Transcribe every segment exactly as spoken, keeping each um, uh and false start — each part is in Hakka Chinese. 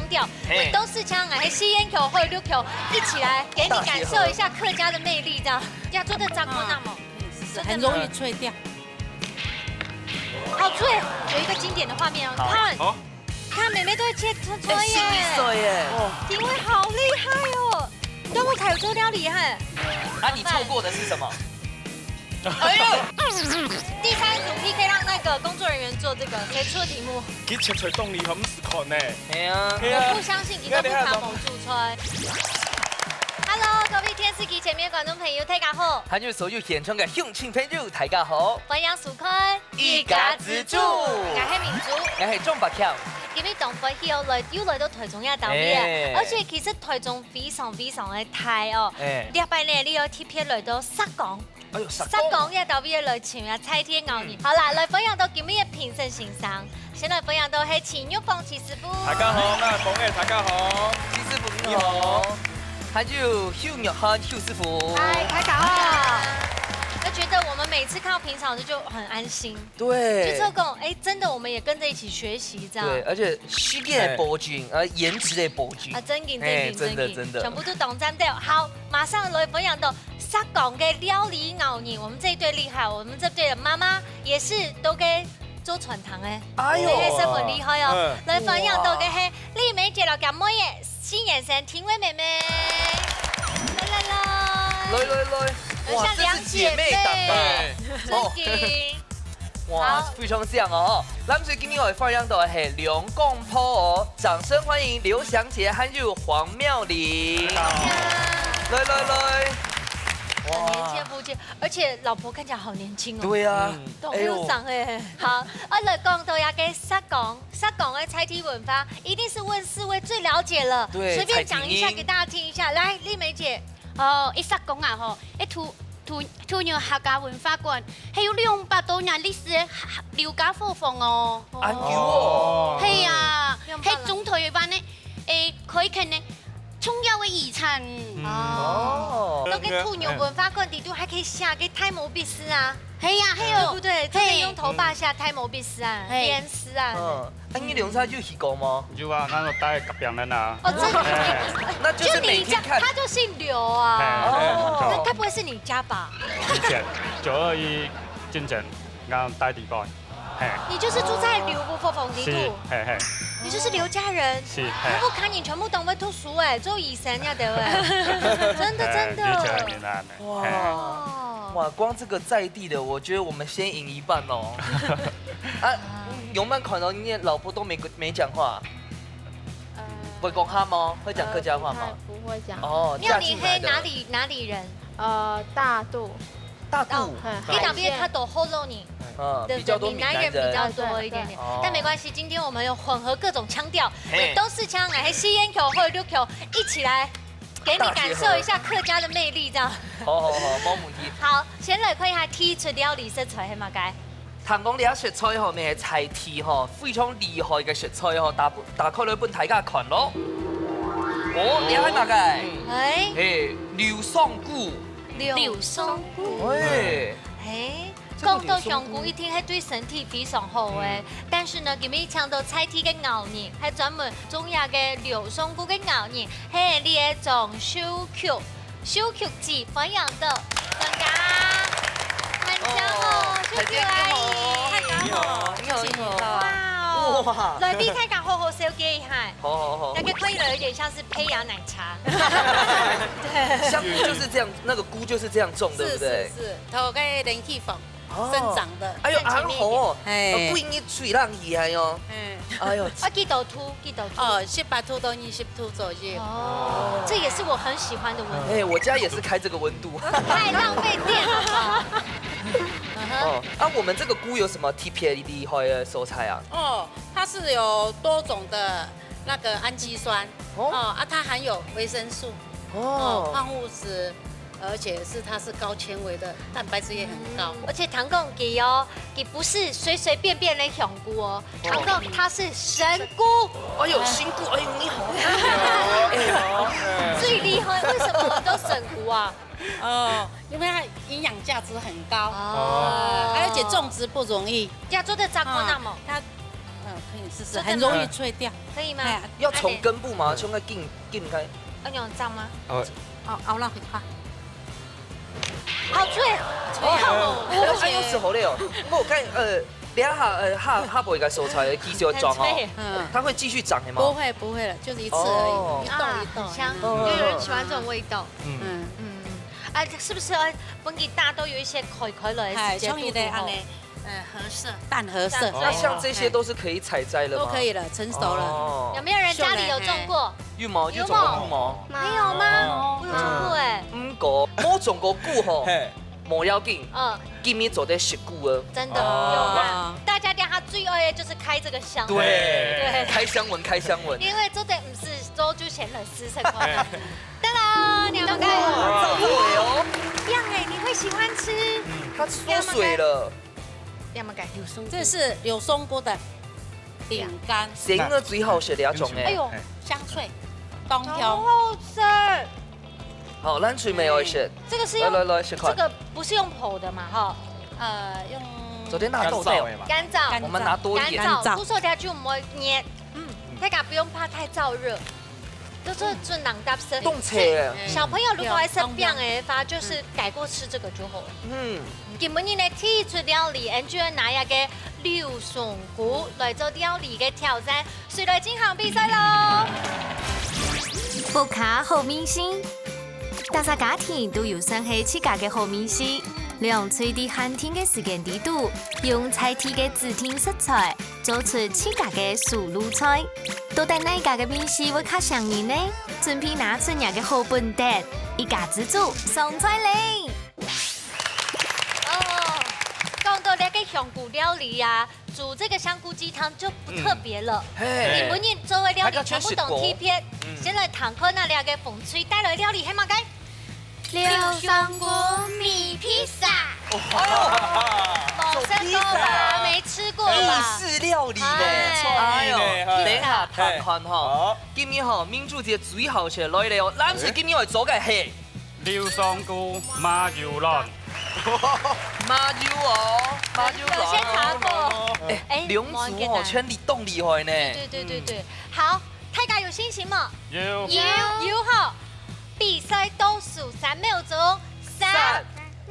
調，嘿。都是腔啊，還吸煙球、喝綠球，一起來給你感受一下客家的魅力，這樣。要做得扎口那麼，很容易脆掉。好脆，有一个经典的画面哦，好，看，好，看妹妹都会切出哎，耶，心里水耶。评委好厉害哦，端木凯有做料理耶。啊，你错过的是什么？哎呦，第三组 P K 让那个工作人员做这个，谁出的题目？佢切菜當厲害，毋使看呢。哎呀，係啊我不相信你都不看某主菜。Hello，各位电视机前面的观众朋友，大家好，还有所有现场的乡亲朋友，大家好。欢迎收看一家之煮我是明珠。我是钟伯强。今日当欢喜哦，来又来到台中这搭位，哎而且其实台中非常非常的大哦。哎这摆呢，你有特别来到石岡，哎呦，石石岡这搭位来请啊，菜天熬你。好啦，来欢迎到今日的评审先生，先来欢迎到黑起牛凤起师傅。大家好，那各位大家好。徐师傅你好，还有邱玉涵邱师傅。嗨，大家好。我觉得我们每次看到评审老师就很安心，就对是，讲，哎，真的我们也跟着一起学习这样。对，而且时间的保证，呃，颜值的保证啊，。真的，哎真的，真的真的全部都懂，真的。好，马上来分享到石岡个料理熬你，我们这一队厉害，我们这队的妈妈也是都给做传堂哎，哎呦这个是很厉害哦。嗯来分享到个嘿，丽梅姐老干妹耶，新眼神庭伟妹妹，来来来，来来来，哇，像两这是姐妹档姐妹啊！哎，哦真的。哇好，非常像哦。那么所以今天我们欢迎到的是两公婆哦，掌声欢迎刘翔姐还有黄妙玲。来来来，很年轻的夫妻，而且老婆看起来好年轻哦。对啊，懂有赏哎。好，啊，来讲到这个石岡，石岡的菜地文化，一定是问四位最了解了。对随便讲一下蔡琴英给大家听一下。来，丽梅姐，哦，一石岡啊吼，一土土土牛客家文化馆，還有兩百多年歷史的劉家伙房哦。啊有哦，係啊，兩百係中台灣个，誒，可以看呢，重要个遺產。哦，哦，那个土牛文化馆底肚还可以写个大毛筆字啊，係啊，係哦对不，对？真的用头发写大毛筆字啊，嘿边字啊。嗯，啊你两只有去过吗？有啊，咱有带隔壁人啊。哦，真的。哎，那就是就你家，每天看。他就姓刘啊。哎那该不会是你家吧？以前九二一进前，俺带地方，嘿，你就是住在刘伯父房底是肚，，嘿嘿，你就是刘家人。是，我嘿。不看你全部都会读书哎，做医生呀，对不对？真的真哎，以前的。云南的，哇嘿。哦，哇，光这个在地的，我觉得我们先赢一半哦。啊，永曼看到你老婆都没没讲话，会讲话吗？会讲客家话吗？不会讲。哦，妙玲嫁进来的黑哪里哪里人？呃，大肚，大肚，嗯，你哪边海线他都后肉呢？嗯，对，比较多闽南人比人。较多一点点哦，但没关系，今天我们有混合各种腔调，嘿都市腔来，黑吸烟球或六球一起来，给你感受一下客家的魅力，这样。好好好，没问题。好，先来看一下第一出料理食材係么个？听讲这食材吼，乜係在地吼非常厉害个食材吼，打打开来分大家看咯。哦，这係么个？哎，哎，柳松菇。柳松菇。哎，哎，这个讲到柳松菇香菇，一定係对身体非常好哎。但是呢，今日抢到在地个熬人，还专门种下个柳松菇个熬人，系你个装修曲。 小曲子分享到，大家，大家好，秀秀阿姨，你好，你好，你好。哇哦，哇来，俾大家好好紹介一下，好好好那，个看起来有点像是胚芽奶茶，对，香菇就是这样，那个菇就是这样种，对不对？是是，头个冷气房哦生长的。哎呦，看前面一点很好哦，哎哦，故意吹浪起来哦。嗯，哎呦，啊，几多度？几多度？哦，十八度到二十度左右。哦，这也是我很喜欢的温度。哎，我家也是开这个温度。太浪费电了吧？哦，啊，我们这个菇有什么特别厉害的所在啊？哦，它是有多种的那个氨基酸。哦哦，啊，它含有维生素。哦，哦，矿物质，而且是它是高纤维的，蛋白质也很高。而且糖讲佢哦，佢不是随随便便的香菇哦，糖讲它是神菇，哎呦，新菇，哎呦，你好，哎呦，最厉害。为什么我们都神菇啊？哦，因为它营养价值很高。哦而且种植不容易。要做得照顾那么，它，嗯，可以试试，真的吗？很容易脆掉。可以吗？哎。要从根部吗？嗯。从那紧，紧开。要用这样吗？哦。哦，熬了很快。好脆。哦，哦，哎，用手好累哦。我看，呃，等一下，呃，下，下背个所在继续长哦。很脆。嗯。它会继续长的吗？不会，不会了，就是一次而已，哦。一段一段。啊，很香，嗯。就有人喜欢这种味道。嗯。嗯。嗯。哎，是不是，呃，本地大家都有一些口，口味的哎，时节像一个按呢，度吼？ 呃，合适。淡合色。淡合色。那像这些都是可以采摘了吗？都可以了，成熟了。哦。有没有人家里有种过？玉毛，有种过玉毛？没有吗？哦。我有种过哎。嗯，个，没种过过吼，嘿。没要紧，嗯。今日做得食过啊。真的，哦。有啦。大家等下最爱的就是开这个箱。对，对。开箱文，开箱文。因为做得毋是做就先来试试看。嘿。当然，你们看。哇，造作哦。这样哎，你会喜欢吃？嗯。它缩水了。 这是柳松菇的饼干。生个最好食這種个。哎呦，香脆，當香。好好食。好，咱最尾愛食。這個是用，來，來，來，食看。這個不是用剖的嘛，哈？呃，用做得拿豆豆。乾燥的嘛。乾燥。我們拿多一點。乾燥，乾燥。不說它就沒有黏。嗯，大家不用怕太燥熱。 就做，做人搭食。當脆欸。小朋友如果愛食餅个話，嗯。就是改過吃這個就好了。嗯。今晡日呢，第一出料理，俺就拿一個柳松菇來做料理个挑戰，誰來進行比賽咯？屋下好味緒，大家家庭都有算係自家个好味緒，兩隊在限定个時間裡肚，用在地个指定食材， 做出自家个手路菜。到底哪家个味緒會較餳人呢？準備拿出若个好本事，一家之煮上菜咧！哦，講到這個香菇料理啊，煮這個香菇雞湯就不特別了。嗯。嘿。你本人做个料理全部都特別。嗯。先來聽看啊，這個紅隊帶來料理係麼个？ 柳松菇米披薩。哎呦，沒吃過吧？沒吃過吧？日式料理呢。哎。哎呦，創意呢，哈。等一下，嘿。看看哈。好。今日哈，明珠姐最好食來了哦，藍隊今日愛做个係。柳松菇麻油卵。麻油哦，麻油卵哦。有先查過。哎，哎，龍族哦，無要緊啊。全力當厲害呢。對，對，對，對，對。好，大家有信心嗎？有。有，有哈。 比賽倒數三秒鐘，三、三、二、二、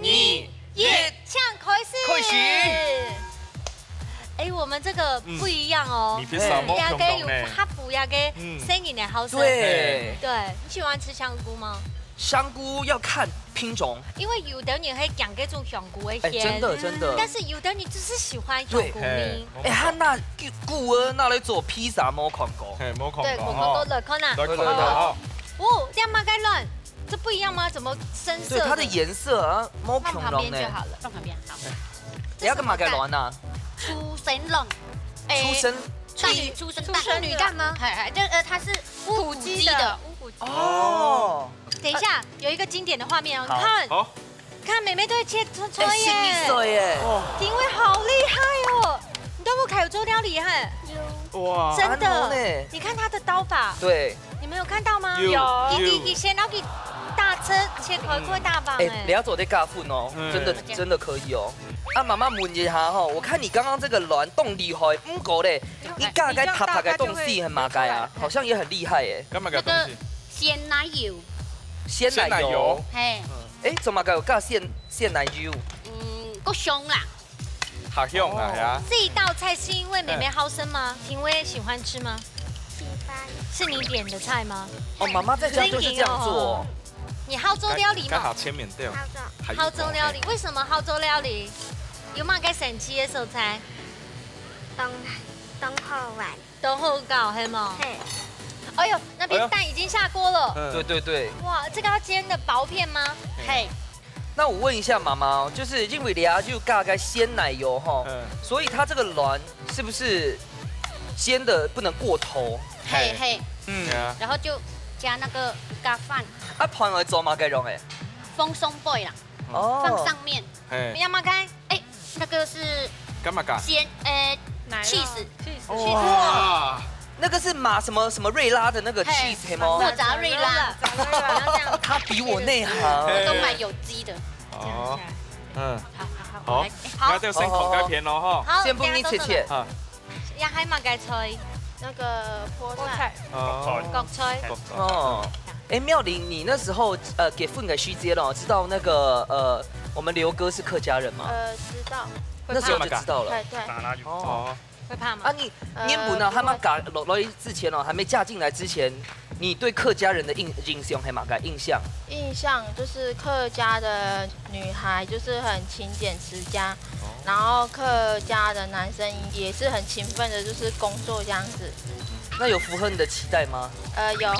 一，一。請開始。開始。哎，我們這個不一樣哦。嗯。你別啥無共同呢。嗯，這個有客服，這個，嗯。聲音的好聲。對。對，你喜歡吃香菇嗎？香菇要看品種。因為有的人會講這種香菇的哎，鮮，真的，真的。但是有的人就是喜歡香菇泥。對。哎，他那菇啊，拿來做披薩，沒看過。嘿，沒看過，對，我們都來看啊。來看啊。好。 哦，這樣麼个卵，這不一樣嗎？怎麼深色的？對，它的顏色啊，無共樣呢。放旁邊就好了。放旁邊，好。哎，這是麼个卵啊？出生卵。哎，出生，大女出生，大女蛋嗎？哎，哎，就，呃，它是烏骨雞的。土雞的。烏骨雞。哦。等一下，有一個經典的畫面哦，你看。好。 看，妹妹都會切菜耶。哎，細細个耶。哦。婷慧好厲害哦！你都有開始做料理哈？有。哇。真的。恁好呢。你看她的刀法。對。你們有看到嗎？有。有。一滴一滴先，然後給大車切開，嗯。會大棒哎。哎，你要做得加分哦，嗯。真的，真的可以哦。啊，媽媽問一下哈，我看你剛剛這個卵當厲害，毋過咧，你加該白白个東西係麼个啊？好像也很厲害耶。幹嘛个東西？那個鮮奶油。鮮奶油。鮮奶油。嘿。嗯。 哎，做麼个有加鮮，鮮奶油？嗯，夠香啦。好香啊，哦。係啊。這一道菜是因為妹妹好生嗎？婷慧喜歡吃嗎？喜歡。是你點的菜嗎？哦，媽媽在家就是這樣做哦。你好做料理嗎？剛好前面對哦。好做。好做料理，為什麼好做料理？有麼个神奇的所在？當，當好玩。 都好搞，係無？嘿。哎喲，那邊蛋已經下鍋了。哎喲。嗯。對，對，對。哇，這個要煎的薄片嗎？嘿。那我問一下媽媽哦，就是因為你啊，就加个鮮奶油吼，嗯。所以它這個卵是不是煎得不能過頭？嘿，嘿。嗯。對啊。然後就加那個咖飯。啊，飯愛做麼个用的？放上背啦，哦。放上面。嘿。你要麼个？哎， 那個是幹嘛㗎？鮮，呃，奶酪。Cheese。Cheese。哇，那個是馬什麼什麼瑞拉的那個cheese，嘿，係嗎？莫扎瑞拉。莫扎瑞拉。它比我內行。我都買有機的。哦，嗯，好，好，好，好，我來，好。那就先烤該片咯，哈。好，先分你切切。等一下做什麼？好。這係麼个菜？那個菠菜。菠菜。哦。角菜。角菜。哦。哎，妙玲，你那時候，呃，結婚个時節咯，知道那個，呃，我們劉哥是客家人嗎？呃，知道。那時候就知道了。對，對。哦。會怕嗎？啊，你，呃，你本來還沒嫁落來之前哦，還沒嫁進來之前，你對客家人的印，印象係麼个印象？印象就是客家的女孩就是很勤儉持家，然後客家的男生也是很勤奮的，就是工作這樣子。那有符合你的期待嗎？呃，有。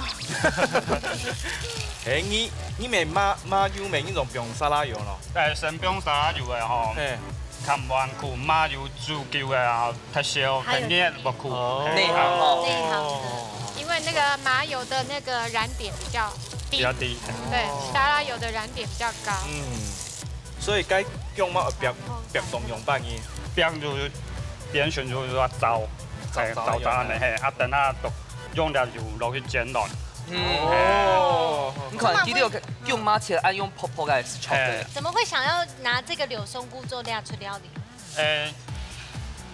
哎，你，你們麻，麻油乜，你用放沙拉油咯？哎，先放沙拉油个吼。哎。看完苦麻油煮久个啊，太燒，還有太熱，不苦。哦。嘿。內行哦。內行的。因為那個麻油的那個燃點比較低。比較低。對，沙拉油的燃點比較高。嗯。所以該用麼个煏，煏當樣般呢？煏就係，煏選就係說燥，燥，燥，燥燥个，燥燥个。嘿，啊，等下都用點油落去煎卵。嗯。哦。你看，第六个用麻切，愛用薄薄个，係長个。嘿。怎麼會想要拿這個柳松菇做這出料理？ 誒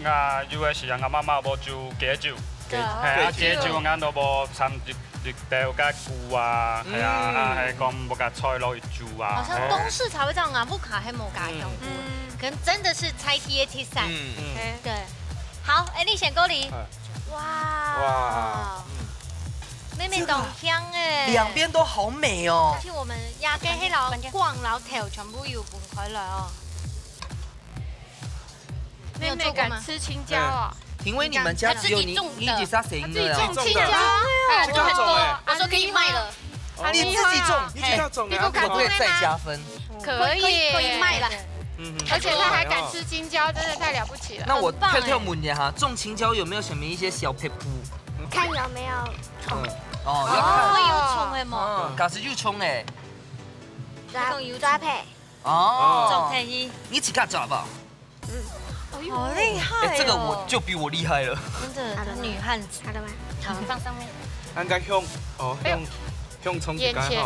，𠊎有个時間，𠊎媽媽無煮雞酒，對。係啊，雞酒。雞酒𠊎都無摻一，一兜个菇啊，係啊，嗯。啊，係講無个菜落去煮啊。好像東勢才會這樣啊，屋下係無个樣。嗯。可能真的是在地个特產。嗯。嗯。對。好，哎，你先過來。哎。哇。哇。嗯。妹妹當香哎。這個兩邊都好美哦。而且我們壓根黑老光老頭全部有分開來哦。 你有做過嗎？妹妹敢吃青椒哦？嗯。因為你們家只有你，你自己種的。你自己種的。你自己種青椒？哎，就很多。我說可以賣了。哦。你自己種，你自己種啊。你不敢種嗎？可不可以再加分？可以，可以賣了。嗯哼。而且他還敢吃青椒，真的太了不起了。那我很棒哎。跳跳問一下哈，種青椒有沒有什麼一些小撇步？看有沒有蟲。嗯。哦，要看。哦，有蟲的嗎？嗯，假使有蟲哎。抓，抓配。 哦。種下去。你自家抓吧。嗯。好厲害哦。哎，這個我就比我厲害了。真的，他女漢子。好了嗎？好，放上面。應該向，哦，哎呦。向，向衝一下哈。眼前。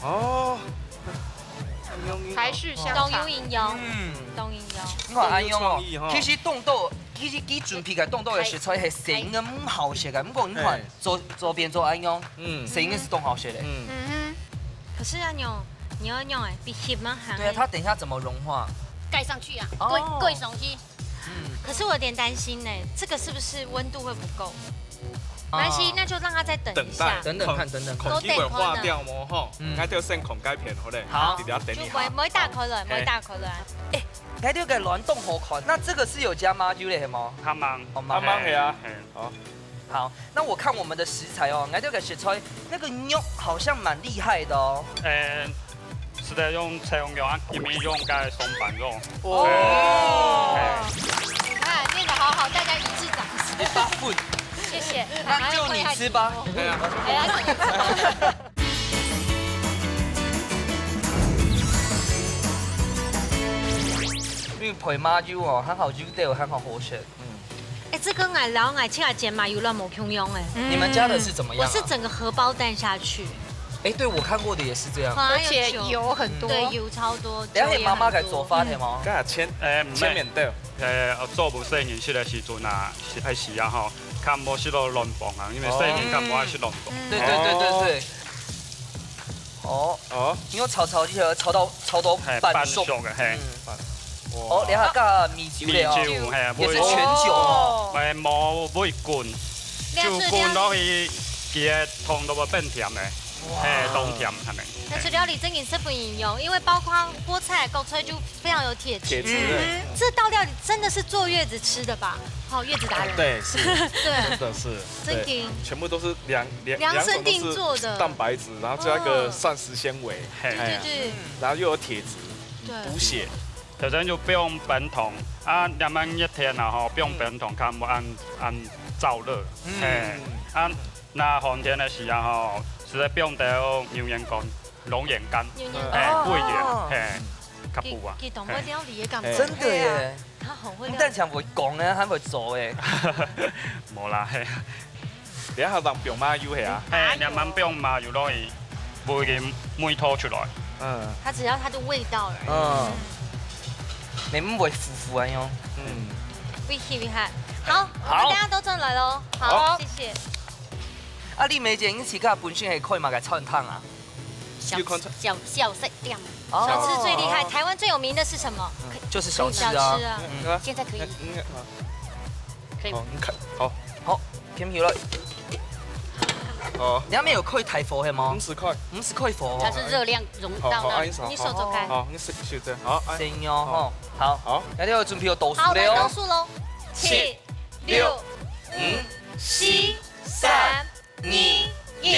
哦。排序相當有營養，嗯。當有營養。你看，恁樣哦，很有創意哈。其實凍豆，其實佢準備个凍豆个食材係成个毋好食个，毋過你看，哎。 做，做變做恁樣，嗯。聲音係當好食个。嗯。嗯哼。可是啊，你有，你要用哎，比翕嘛還。對啊，它等一下怎麼融化？蓋上去啊，哦。蓋，蓋上去。嗯。可是我有點擔心呢，這個是不是溫度會不夠？哦。沒關係，那就讓它再等一下。等待，等等看，等等看。看佢會化掉無吼？嗯。該就先看該片好咧，好。直接等一下。就莫，莫打開來，好。莫打開來。哎，該這個卵凍好看，那這個是有加麻油个係無？還吂。哦，吂。還吂係啊。嘿。好。 好，那我看我們的食材哦，𠊎兜个食材，那個肉好像蠻厲害的哦。呃，係在用菜用肉啊，因為用該松板肉。哦。哎。你看，練得好好，大家一致掌聲。一百分。謝謝。那就你吃吧。哎呀，是你吃吧。因為配麻油哦，還好油豆，還好好食。 嗯。哎，這跟𠊎摎𠊎自家煎麻油卵無共樣哎。你們家的是怎麼樣啊？我是整個荷包蛋下去。哎，對，我看過的也是這樣。而且油很多。對，油超多，等一下給媽媽來做飯的嗎？油也很多。嗯。該千，哎，毋係。千面豆。哎，做毋細人食个時陣啊，係，係啊吼，較無食到卵黃啊，因為細人較無愛食卵黃。哦。嗯。對，對，對，對，對。哦。哦。你有炒炒一下，炒到，炒到嘿，半熟。半熟个，嘿。嗯。哦，哇。哦，然後加米酒了哦。米酒，嘿，也是全酒哦。哦。哎，無，毋會滾，就滾落去，佢个湯都會變甜个，哇。嘿，當甜，係咪？那出料理真的十分營養，因為包括菠菜、角菜就非常有鐵質。鐵質，對。嗯，這道料理真的是坐月子吃的吧？好，月子達人。對，是，對。真的是，真的。對，全部都是量，量，量身定做的。量什麼都是蛋白質，然後加一個膳食纖維，哦。嘿。對，對，對。然後又有鐵質，對。補血。頭先就放冰糖，啊，這下熱天啊吼，放冰糖較無恁，恁燥熱。嗯。嘿，啊，若寒天个時候吼，係愛放兜牛眼乾、龍眼乾，牛眼乾。嘿，哦。胃炎，哦。嘿，較補啊。佢，佢當會料理个感覺。嘿。真的耶。 佢好會料理。毋單淨會講呢，還會做誒。無啦，嘿。等下還放麻油係啊？嘿，麻油。你慢放麻油落去，會个味道出來。嗯。它只要它的味道而已。嗯。你毋會苦苦啊喲。嗯。危險危險。好，好。我們大家都轉來嘍。好，好。謝謝。啊，麗梅姐，你自家本身係開麼个餐廳啊？小，有看出。小，小食店。哦。小吃最厲害，台灣最有名的是什麼？嗯，就是小吃啊。小吃啊。嗯。現在可以。應該，應該，啊。可以。好，你看，好。好，添油了。好。你還沒有開大火係嗎？五十塊。五十塊火哦。它是熱量融到那裡。好，好，按一下，你手走開。好，你手，手這樣，好，按。先喲，吼。好。好。那就要準備要倒數好，來倒了哦。數嘍。七、七、六、六、五、五、四、四、三、三、二、二、一，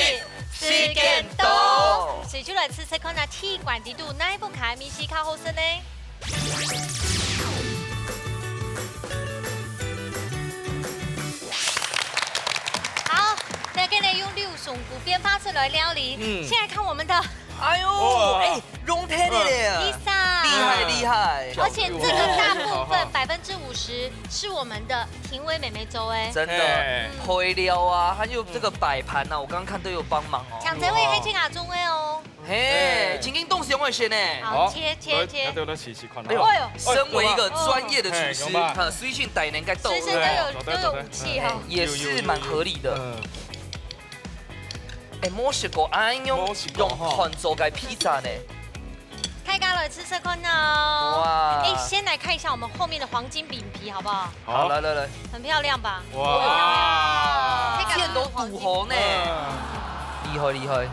時間到。所以就來試試看啊，鐵罐底肚哪一款个味緒較好食呢？好，那今日用柳松菇變化出來料理，嗯。先來看我們的哎呦，哇。哎，融忒了咧。Lisa。厲害，厲害。而且這個大部分好，好。百分之五十是我們的庭偉妹妹做的。真的，嘿。配料啊，還有這個擺盤啊，我剛剛看都有幫忙哦。搶這位還請阿忠的哦。嘿，嘿。今天東西我選呢。好，好，切，切，來，切。那就來試試看啊。哎呦，哎呦。身為一個專業的廚師，嘿，有吧？呃，隨身帶能該到位。隨身都有，哎，都有武器哈。哎，也是蠻合理的。嗯。 哎，無食過恁樣用，無食過吼。用糰做个披薩呢。大家來試試看哦。哇。哎，先來看一下我們後面的黃金餅皮好不好？好，好。來，來，來。很漂亮吧？哇。這個是黃金。見到堵好呢。嗯。厲害，厲害。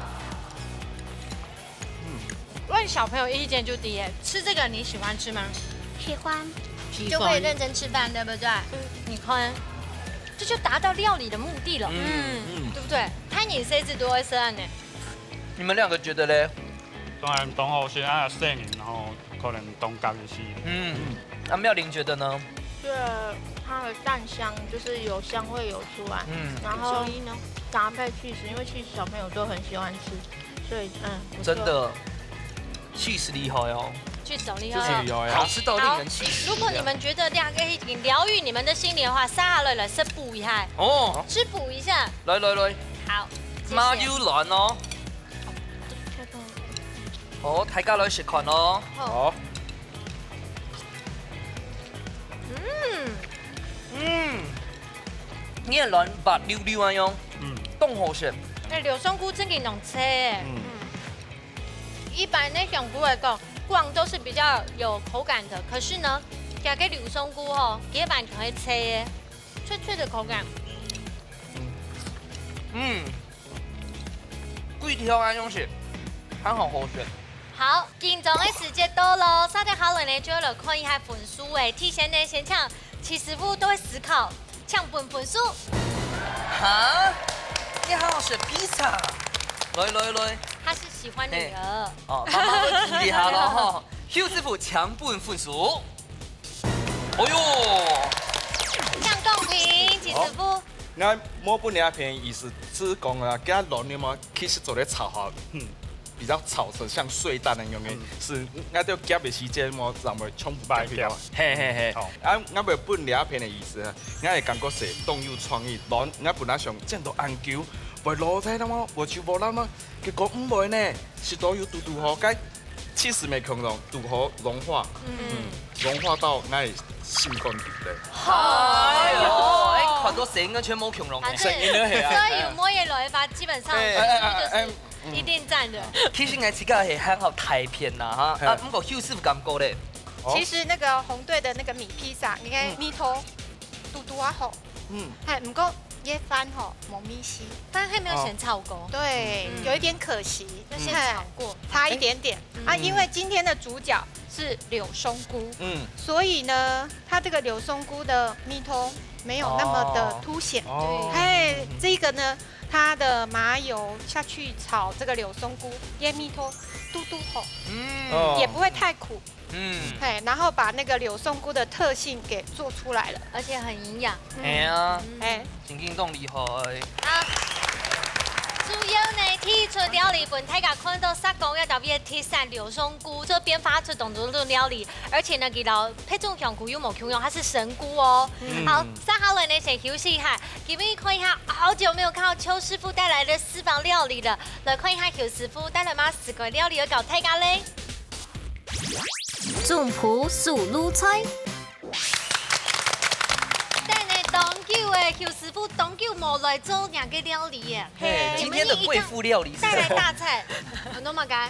問小朋友意見就第一，吃這個你喜歡吃嗎？喜歡。喜歡。就可以認真吃飯，對不對？嗯。你看，這就達到料理的目的了，嗯，嗯。對不對？看你這隻都會這樣呢。你們兩個覺得嘞？當然，當好食啊，細人，然後可能當家己食。嗯，那妙玲覺得呢？覺得它的蛋香就是有香味有出來，嗯。然後所以呢？搭配 cheese，因為 cheese 小朋友都很喜歡吃，所以，嗯，不錯。真的，cheese厲害哦。cheese好厲害哦。cheese厲害啊。好吃到令人氣死。好，如果你們覺得這樣可以療癒你們的心靈的話，接下來來食補一下。哦。食補一下。來，來，來。好，謝謝。麻油卵哦。哦，大家來試看哦。好。好。嗯。嗯。 你个卵滑溜溜啊喲，嗯。當好食。哎，柳松菇真个當脆欸。嗯。一般个香菇來講，光都是比較有口感的，可是呢，加个柳松菇吼，佢个完全係脆个，脆脆的口感。嗯。嗯。 桂條恁樣食，還好好食。好，緊張个時節到咯，接下來呢就愛來看一下分數欸。提前呢，先請徐師傅都會思考，請分分數。哈？你還好食披薩？來來來。他是喜歡女兒。嘿。哦，媽媽會注意下咯吼。邱師傅請分分數。哦喲。請講評，徐師傅。好。 𠊎無分這片意思，係講啊，佢卵呢嘛，其實做得炒好，嗯，比較炒成像碎蛋那樣个，嗯。係，𠊎就夾个時間嘛，咱們全部夾去咯。嘿嘿嘿。好。啊，𠊎無分這片个意思啊，𠊎个感覺係當有創意，卵，𠊎本來想煎到恁久，會老忒了嗎？會就無爛嗎？結果毋會呢，食到有堵堵好，該 cheese無共樣，堵好融化，嗯。嗯，融化到𠊎心肝肚裡。哎喲，哎，看到聲音全無共樣欸。反正聲音都係啊。所以有妹仔來吧，基本上哎，哎，哎，哎，就是一定讚的。其實𠊎自家係還好大片啦，哈，嘿。啊，毋過邱師傅感覺咧？哦。其實那個紅隊的那個米披薩，你看嗯。米頭，堵堵啊好。 嗯。嘿，毋過這飯吼，無味緒。飯還沒有先炒過。哦。對，嗯。有一點可惜。要先炒過。嘿，差一點點。嗯。啊，因為今天的主角是柳松菇，嗯。所以呢，它這個柳松菇的味道沒有那麼的凸顯。哦。哦。嘿，嗯。這個呢，它的麻油下去炒這個柳松菇，這味道堵堵好，嗯。哦。也不會太苦。 嗯。嘿，然後把那個柳松菇的特性給做出來了。而且很營養。嗯。哎呀，哎。真正當厲害。好。主要呢，第一出料理分大家看到殺光要特別特產柳松菇，這變化出當多種料理，而且呢，佢摎別種香菇又無共樣，它是神菇哦。嗯。好，接下來呢，先休息一下，今日看一下好久沒有看到邱師傅帶來的私房料理了，來看一下邱師傅帶來麼个私房料理要教大家嘞。 總舖手路菜。Q師傅當久無來做這个料理耶。嘿，今天的貴婦料理是什麼？帶來大菜，很多嘛，該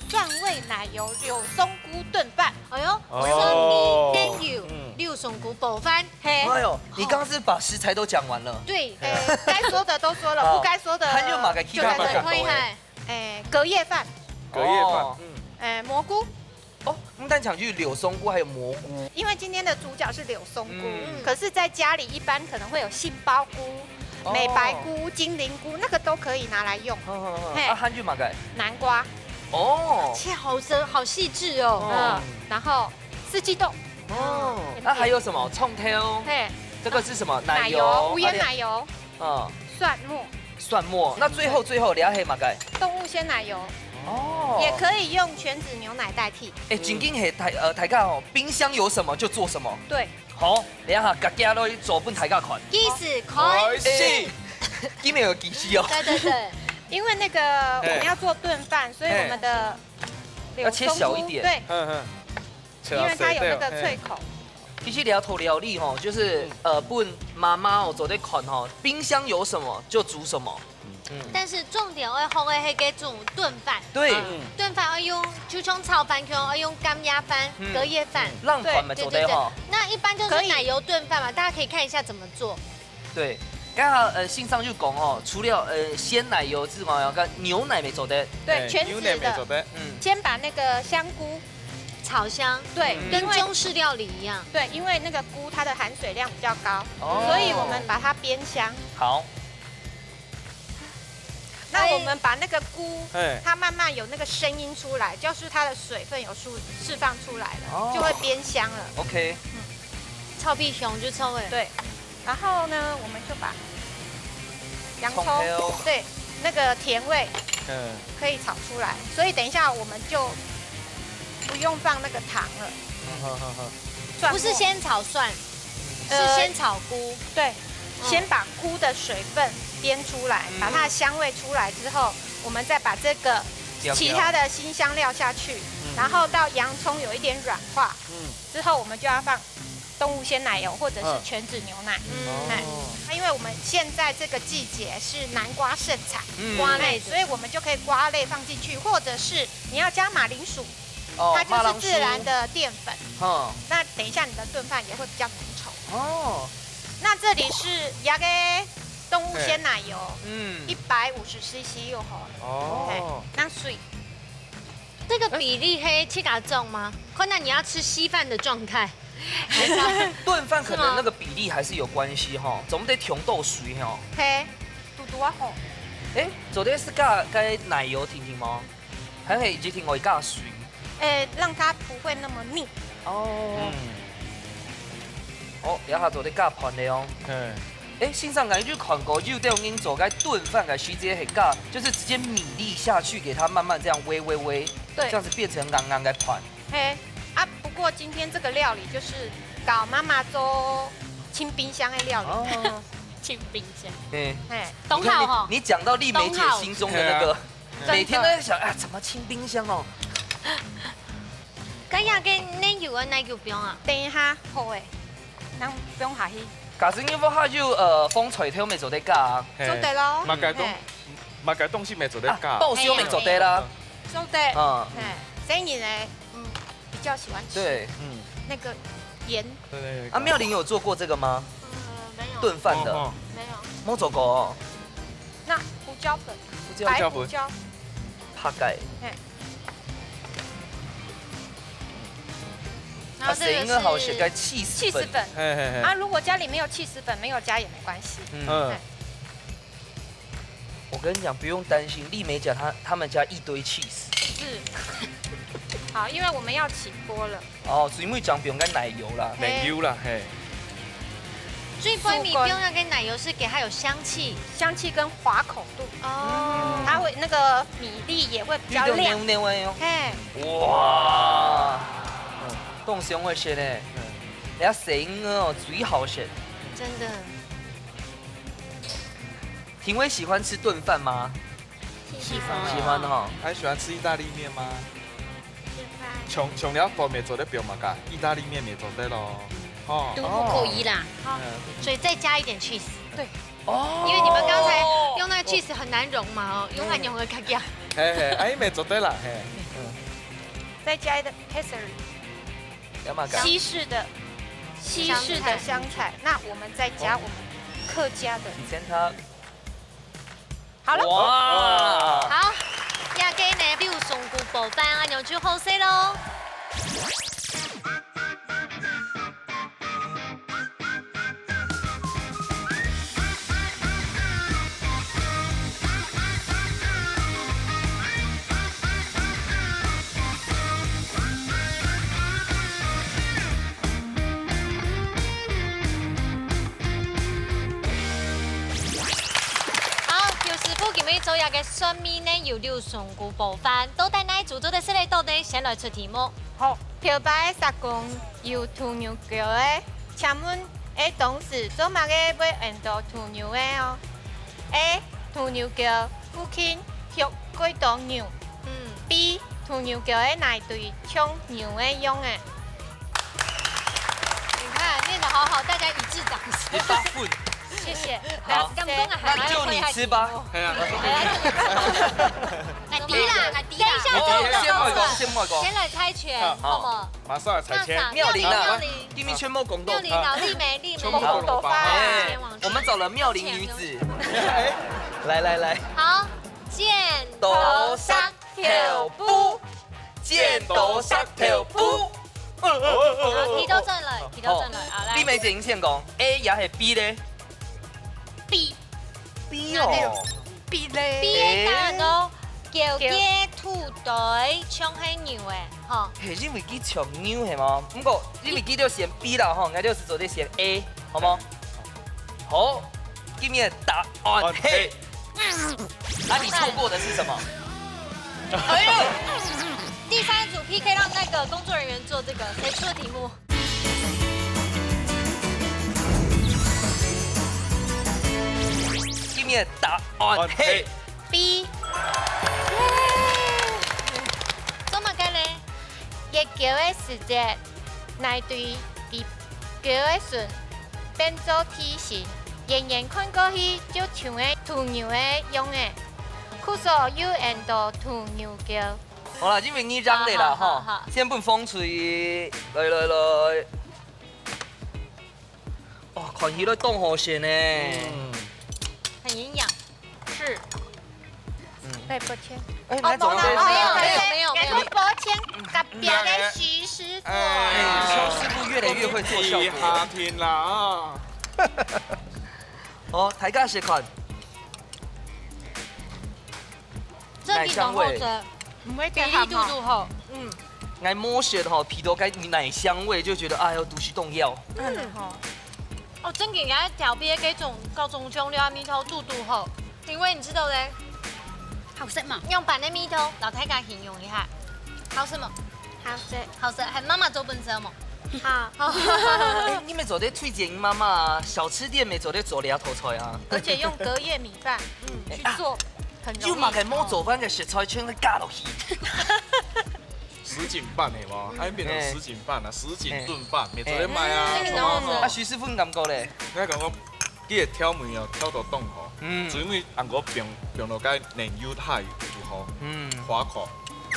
蒜味奶油柳松菇燉飯。哎呦，哦蒜味奶油，嗯，柳松菇煲飯。嘿，哎呦，你刚刚是把食材都讲完了。对，哎，该说的都说了，好不该说的还有嘛个其他就感觉嘛个可以嗨。哎，隔夜饭，隔夜饭哦，嗯，哎，蘑菇，哦，我们单讲就是柳松菇还有蘑菇。因为今天的主角是柳松菇，嗯可是在家里一般可能会有杏鲍菇、哦美白菇、精灵菇，那个都可以拿来用。好好好，嘿啊，还有嘛个？南瓜，哦，切好深，好细致哦。嗯，然后四季豆，哦，那还有什么？葱头，嘿，这个是什么？奶油，无盐奶油，嗯，蒜末，蒜末。那最后最后你要黑嘛个？动物鲜奶油，哦，也可以用全脂牛奶代替。哎，正经嘿，大呃大家哦，冰箱有什么就做什么。对，好，等一下，家家都做分大家看。意思可以。是，今天有技师哦。对对对，因为那个我们要做炖饭，所以我们的要切小一点对，哼哼，因为它有那个脆口。其实聊头料理吼，就是呃，分妈妈哦做得看吼，冰箱有什么就煮什么。但是重点要学的那个种炖饭，对，炖饭要用，就像炒饭，可能要用干鸭饭、嗯隔夜饭。浪款嘛做得吼。那一般就是奶油炖饭嘛，大家可以看一下怎么做。对，刚好呃，信上就讲哦，除了呃鲜奶油之外，有个牛奶没做得。对，哎全脂的牛奶没做。得，嗯，先把那个香菇炒香，对，跟因为中式料理一样。对，因为那个菇它的含水量比较高，哦所以我们把它煸香。好，那我们把那个菇，哎，它慢慢有那个声音出来，就是它的水分有释释放出来了，哦就会煸香了。 OK，臭屁熊就臭味。对，然后呢，我们就把洋葱葱头，对，那个甜味嗯，可以炒出来，所以等一下我们就不用放那个糖了。好好好，蒜末不是先炒蒜，是呃先炒菇。对，嗯先把菇的水分煸出来，嗯把它的香味出来之后，我们再把这个调调其他的辛香料下去，嗯然后到洋葱有一点软化嗯，之后，我们就要放动物鲜奶油或者是嗯全脂牛奶。嗯，哎哦，因为我们现在这个季节是南瓜盛产，嗯瓜类哎，所以我们就可以瓜类放进去，或者是你要加马铃薯，哦它就是自然的淀粉。哈，那等一下你的炖饭也会比较浓稠。哦，那这里是压个动物鲜奶油，嗯一，百五十 C C 就好了。哦，那水，这个比例黑切嘎重吗？看到你要吃稀饭的状态，还是要炖饭可能那个比例还是有关系哈，总得调到水哈。嘿，嘟嘟啊吼，哎，昨天是加加奶油听听吗？还可以一直听我加水。哎，让它不会那么腻。哦嗯，，哦，然后昨天加盘的哦。嗯，哎，先生，感觉看过有的人做个炖饭个时节，很加，就是直接米粒下去，给它慢慢这样煨煨煨，对这样子变成硬硬个盘。嘿，啊，不过今天这个料理就是搞妈妈做清冰箱的料理，哦，清冰箱。哎，嘿，懂好哈你看你，你讲到丽梅姐心中的那个，懂好每天都在想啊，怎么清冰箱哦？刚刚跟奶油啊，奶油不用啊。等一下，好诶，咱不用下去，假使你屋下有呃风吹头，没做得加啊。嘿做得咯。嘛个东嘿，嘛个东西没做得啊，加，爆香没做得啦。做得。嗯，嘿，所以你呢，嗯，比较喜欢吃对。嗯，那个盐。对对对。啊，妙玲有做过这个吗？呃，没有。炖饭的，哦没有。没做过哦。那胡椒粉，胡椒白胡椒，ผักไก่。嘿，然后这个啊，谁应该好写该是 cheese 起司粉。粉。嘿嘿嘿，啊，如果家里没有起司粉，没有加也没关系。嗯，嗯，哎我跟你讲，不用担心，丽梅姐她他们家一堆 cheese。是。好，因为我们要起锅了。哦，所以每张不用跟奶油啦。奶油啦，嘿，最关键不用那个奶油是给它有香气。香气跟滑口度，哦，它会那个米粒也会比较亮。有点黏黏的哦。嘿，哇，嗯，冻香味鲜呢。嗯人家谁呢哦，最好选。真的。庭伟喜欢吃炖饭吗？喜欢喜欢哈。还喜欢吃意大利面吗？从从了饭没做得表嘛噶，意大利面没做得咯。哦，都不可以啦。好，嗯。所以再加一点 cheese。对，哦。因为你们刚才用那个 cheese 很难融嘛，哦，用按钮会开掉。嘿嘿，啊，伊袂做得啦，嘿。嗯。再加一个 kesari，要嘛讲。西式的，西式的香菜，香菜。那我们再加我们客家的。以前他好了。哇！好，這個呢，六松菇包飯，恁樣就好勢咯。好，邱師傅今日做這個蒜味奶油六松菇包飯，到底哪一組做得食得到呢？先來出題目。好，頭擺个石公有土牛狗个，請問，欸，當時做麼个會喊到土牛个哦？A，土牛狗附近畜過多牛。嗯。B，土牛狗个奶堆像牛个樣仔。 你看，念得好好，大家一致掌聲。一百分。謝謝。好，敢講啊，那就你吃吧。哎呀，哎，低啦，哎，低啦。等一下，哦，先莫講，先莫講。先來猜拳，好，好不好？馬上來猜拳。那啥，妙齡啊，妙齡。今天全部公道。妙齡啊，麗梅，麗梅。全部公道。哎，我們找了妙齡女子。來來來。好，剪刀石頭布。 剪刀石頭布。好，題都轉來，題都轉來，好，來。你們先講，A也係B咧？B。B哦。B咧。B个答案哦，狗个土堆像係牛个，吼。係，因為佢像牛係無？毋過因為佢就選B啦，吼，𠊎就係做得選A，好無？好，今日个答案係 那你錯過的是什麼？哎呦，第三組P K讓那個工作人員做這個，誰出的題目？今日个答案係B。做麼个呢？ 月經个時節，奶堆在狗个脣變做地心，遠遠看過去就像个土牛个樣仔，故所又喊到土牛狗。好啦，因為你贏了啦，好，好，吼。好。先分風吹，來，來，來。哇，看起來當好食呢。嗯。很營養。是。 嗯。哎，抱歉。哎，哦，那怎麼辦？沒有，沒有，沒有，沒有。抱歉，隔壁个徐師傅。哎，邱師傅越來越會做效果。下天啦啊！哦，大家試看。這地方好食，奶香味。毋會太鹹吼。比例堵堵好。嗯。𠊎摸舌吼，鼻到該奶香味，就覺得，哎喲，肚屎動枵。嗯吼。哦，正經愛調配該種高中香料啊，味道堵堵好。 因為你知道咧，好食嘛。用飯个味道，摎大家形容一下，好食無？好食。好食，還媽媽做分食無？好。哎，你們做得推薦媽媽啊，小吃店乜做得做這道菜啊。而且用隔夜米飯，嗯，哎，去做，啊，很容易。有麼个無做飯个食材全部加落去。什錦飯係無？嗯。哎，變成什錦飯啊，什錦燉飯，哎。乜做得賣啊，哎。什麼啊？啊，徐師傅，你感覺咧？𠊎感覺 佢个調味哦，調到當好。嗯。所以因為恁樣放，放落該奶油太就好。嗯。滑口，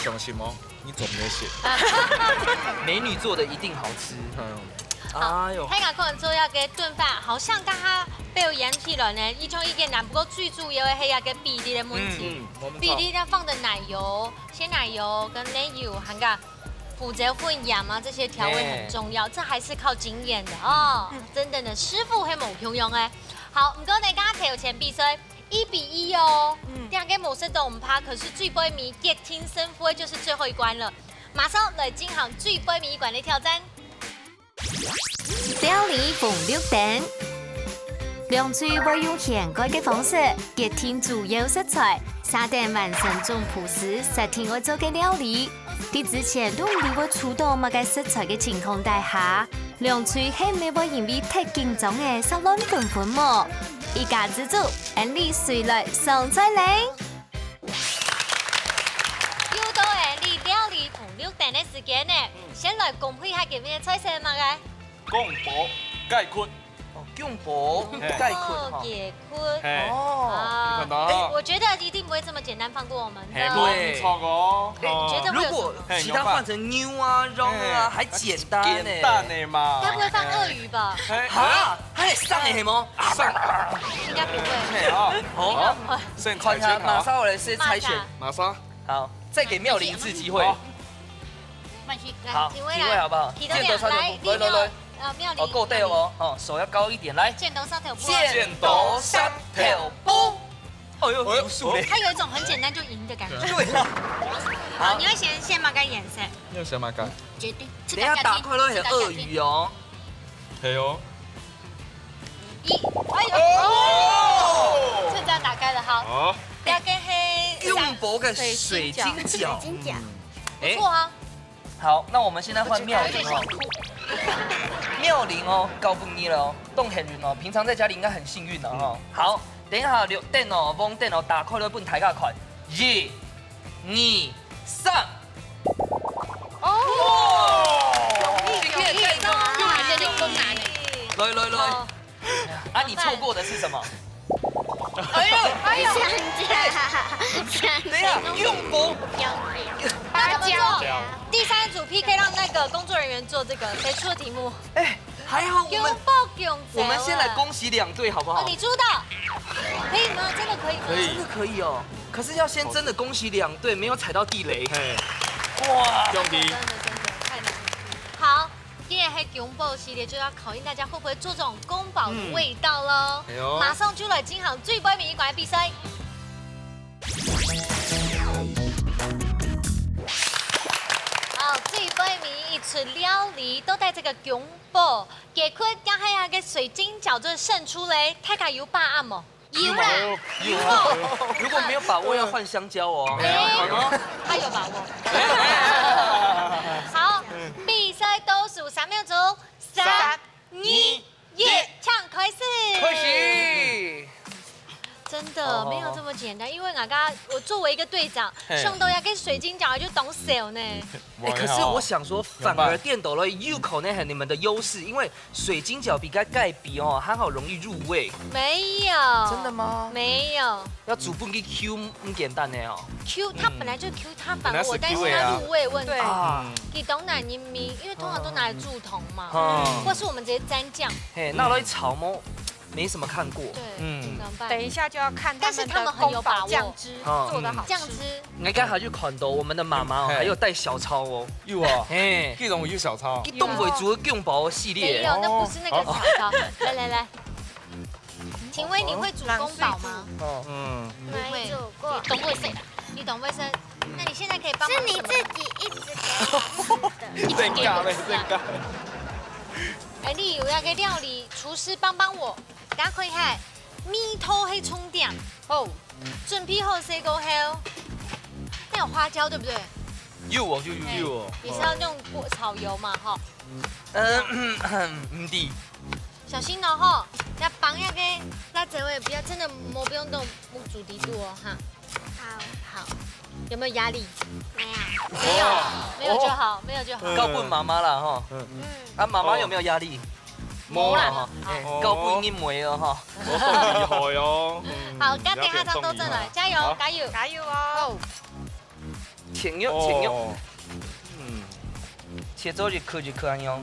相信哦，你做毋得食。美女做的一定好吃。嗯。哎喲。大家看做這個燉飯，好像剛剛表演起來呢，一種意見難，不過最主要个係這個比例个問題。嗯，嗯，我們比例要放的奶油、鮮奶油跟奶油，還有 胡椒粉、鹽啊，這些調味很重要，哎。這還是靠經驗的哦。嗯。真的呢，師傅係無共樣个。好，毋過呢，剛剛頭前比賽一比一哦。嗯。這個無食到毋怕，可是最尾尾決定勝負个就是最後一關了。馬上來進行最尾尾一關个挑戰。料理紅綠燈。兩隊會用掀蓋个方式決定主要食材，續等完成總鋪時，設定愛做个料理。 在之前都毋知會出到麼个食材个情況底下，兩隊係毋係會因為忒緊張而殺亂紛紛無？一家之煮，恁樣隨來上菜咧！又到恁樣料理紅綠燈个時間呢，先來公佈一下今日个菜色係麼个？公布解決。哦，公布解決哈。解決。嘿。哦。啊，你看到哈？哎，我觉得一定不会这么简单放过我们的。嘿，对。没错哦。哎，你觉得会有什么？如果其他换成牛啊、羊啊，嘿，还简单呢。简单的嘛。该不会放鳄鱼吧？嘿。啊，还得上的吗？上。应该不会。嘿啊。哦。应该不会。所以你猜拳好啊。看一下，马上我来先猜拳。马上。马上。好，再给妙玲一次机会。好。慢些，来，好，请问啊，提问好不好？提问啊，见多少就来，来，来，来。呃，妙玲，哦，够对哦，哦，手要高一点，来。见多少条布？见多少条布？哎呦，哎呦，无数嘞。他有一种很简单就赢的感觉。对。好，你要选，选哪个颜色？你要选哪个？决定。等一下打开了很鳄鱼哦。嘿哦。一，哎呦，哦，就这样打开了哈。好。第二个黑，用博个水晶饺。水晶饺。哎，不错啊。好，那我们现在换妙玲哦。妙玲哦，交分你了哦，当幸运哦，平常在家里应该很幸运的哦。好，等一下六点哦，五点哦，打开了分大家看。一、二、三。哦，今天的盖章，用来这就困难了。来来来。 啊，你错过的是什么？哎呦，哎呦，等一下，用功。芭蕉。第三组 P K 让那个工作人员做这个，谁出的题目？哎，还好我们，我们先来恭喜两队好不好？哦，你出的，可以吗？真的可以吗？可以。真的可以哦。可是要先真的恭喜两队，没有踩到地雷。嘿。哇，兄弟。真的真的太难了。好。 今天黑熊报系列就要考验大家会不会做这种宫保的味道喽。嗯。哎呦。马上就来进行最尾一关的比赛。好，最尾一出料理都带这个熊报，结果刚才那个水晶饺就胜出嘞，大家有把握无？ 有啦，有哦。如果没有把握，要换香蕉哦。哎，他有把握。好，比赛倒数三秒钟，三、二、一，请开始。开始。真的没有这么简单，因为我刚刚我作为一个队长，嘿。想到要跟水晶讲，我就懂手呢。哎，可是我想说，反而电斗了有可能很你们的优势，因为 水晶饺比较盖比哦，还好容易入味。没有。真的吗？没有。要煮分佢Q，唔简单的哦。Q，它本来就Q，它反而我担心它入味问题。对。啊。给懂奶泥米，因为通常都拿来煮汤嘛，嗯。或是我们直接沾酱。嘿，那我来炒吗？没什么看过。对，嗯。怎么办？等一下就要看他们的宫保酱汁做得好吃。但是他们很有把握。嗯。酱汁。 我刚才就看到我们的妈妈哦，嘿。还有带小抄哦。有哦，嘿。佢都有小抄。佢都会煮个宫保系列。没有，那不是那个小抄。哦。来来来，请问你会煮宫保吗？哦。嗯。不会。没煮过。你懂味生啦，你懂味生。那你现在可以帮忙什么呢？是你自己一直给我吃的。真假嘞，真假。哎，你有那个料理厨师帮帮我，等下可以嗨。蜜桃黑冲点。哦。 准备好势过后，那有花椒对不对？有哦，有有有哦。也是要用过炒油嘛，哈。嗯，唔知。小心哦，哈，要绑那个辣椒味，不要真的没不用动，木煮底肚哦，哈。好。好，有没有压力？没有。没有，没有就好，没有就好。交分妈妈啦，哈。嗯。啊，妈妈有没有压力？ 无啦。哦，哎，哦。交分你妹了哈。哦，厉害哦。嗯，好，今天下场都正来，加油，好。加油。加油哦。切肉，切肉。哦。嗯。切做一颗一颗恁樣。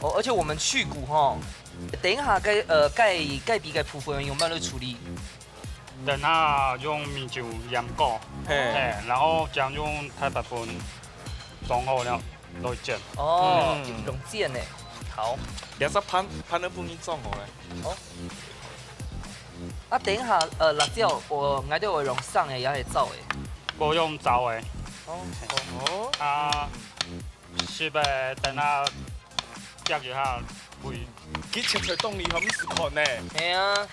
哦，而且我们去骨哈，等一下該，呃，該，該皮个部分用咩来处理？ 等下用米酒鹽過，嘿。嘿，然後將用太白粉裝好了，來煎。哦，嗯。用煎的，好。也是盤，盤都不能裝好嘞。哦。啊，等一下，呃，辣椒，𠊎，𠊎兜會用生个，也係燥个？𠊎用燥个。哦，哦。啊， 係啵？等下夾一下會。佢切出當厲害，毋使看呢。哎呀，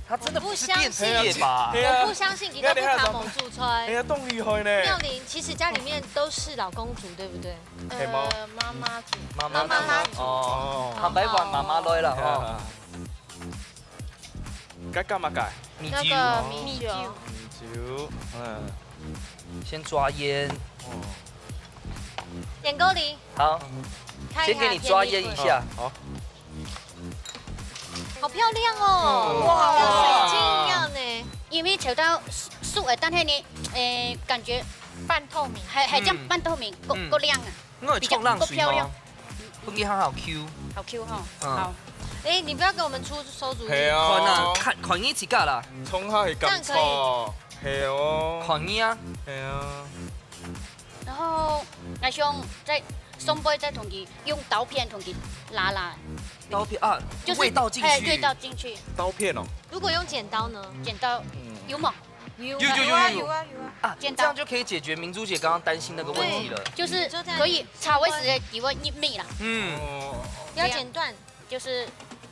他真的不是電子業吧？我不相信，我不相信佢都不看某主菜。哎呀，當厲害呢。妙玲，其實家裡面都是老公煮，對不對？係無？呃，媽媽煮。媽媽煮。媽媽煮。哦，哦。坦白講，媽媽來了哈。哎呀。 該幹嘛改？米酒。那個米酒。米酒，嗯。先抓煙。哦。點夠了。好。先给你抓腌一下。好，好漂亮哦，嗯哇，跟水晶一样呢。因为炒到熟熟了，但是呢，诶，感觉半透明。还还这样嗯半透明，够嗯够亮啊，我有冲浪水比较不漂亮吗？分你好好 Q。好 Q 哈。嗯好，哎，你不要给我们出馊主意。看啊，係哦，看看你自家啦，冲下去感这样可以受，係哦，看你啊。係啊，然后我想再上背再同佢用刀片同佢拉拉，刀片啊，就是味道进去。哎，味道进去，刀片哦，如果用剪刀呢？剪刀嗯，有吗？有有有有啊有有啊有啊。啊，这样就可以解决明珠姐刚刚担心那个问题了。就是就这样可以炒一时给我一米啦，嗯，哦，不要剪断，就是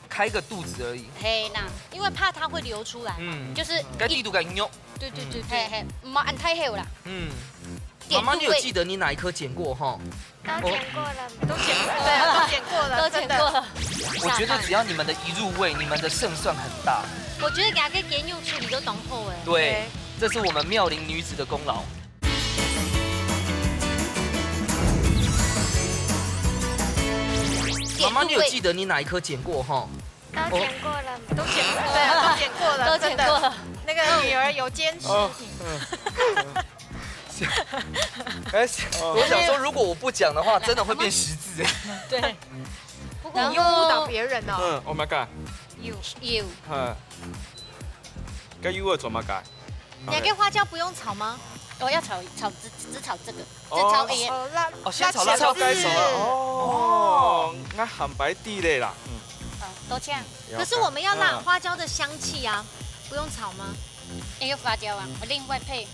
开个肚子而已。嘿呐，因为怕它会流出来嘛。嗯，就是该地图该肉。对对对对，嘿嘿，莫按太厚啦，嗯，点入味妈妈，你有记得你哪一颗剪过哈？都剪过了，都剪过了，对，都剪过了，我觉得只要你们的一入味，你们的胜算很大。我觉得给它给点入去，你就懂后哎。对，这是我们妙龄女子的功劳。妈妈，你有记得你哪一颗剪过哈？都剪过了，都剪过，对，都剪过了，都剪过了。那个女儿有坚持。哦，哎，我想说，如果我不讲的话，真的会变十字哎。对，不过你又误导别人了。嗯，Oh my god，有，哈，该又要做么个？你还给花椒不用炒吗？我要炒炒只只炒这个，只哦炒一哦，辣哦，先炒辣椒辣椒该熟了哦，那坦白地嘞啦，嗯，好，多这样。可是我们要辣花椒的香气啊，不用炒吗？哎，有花椒啊，我另外配，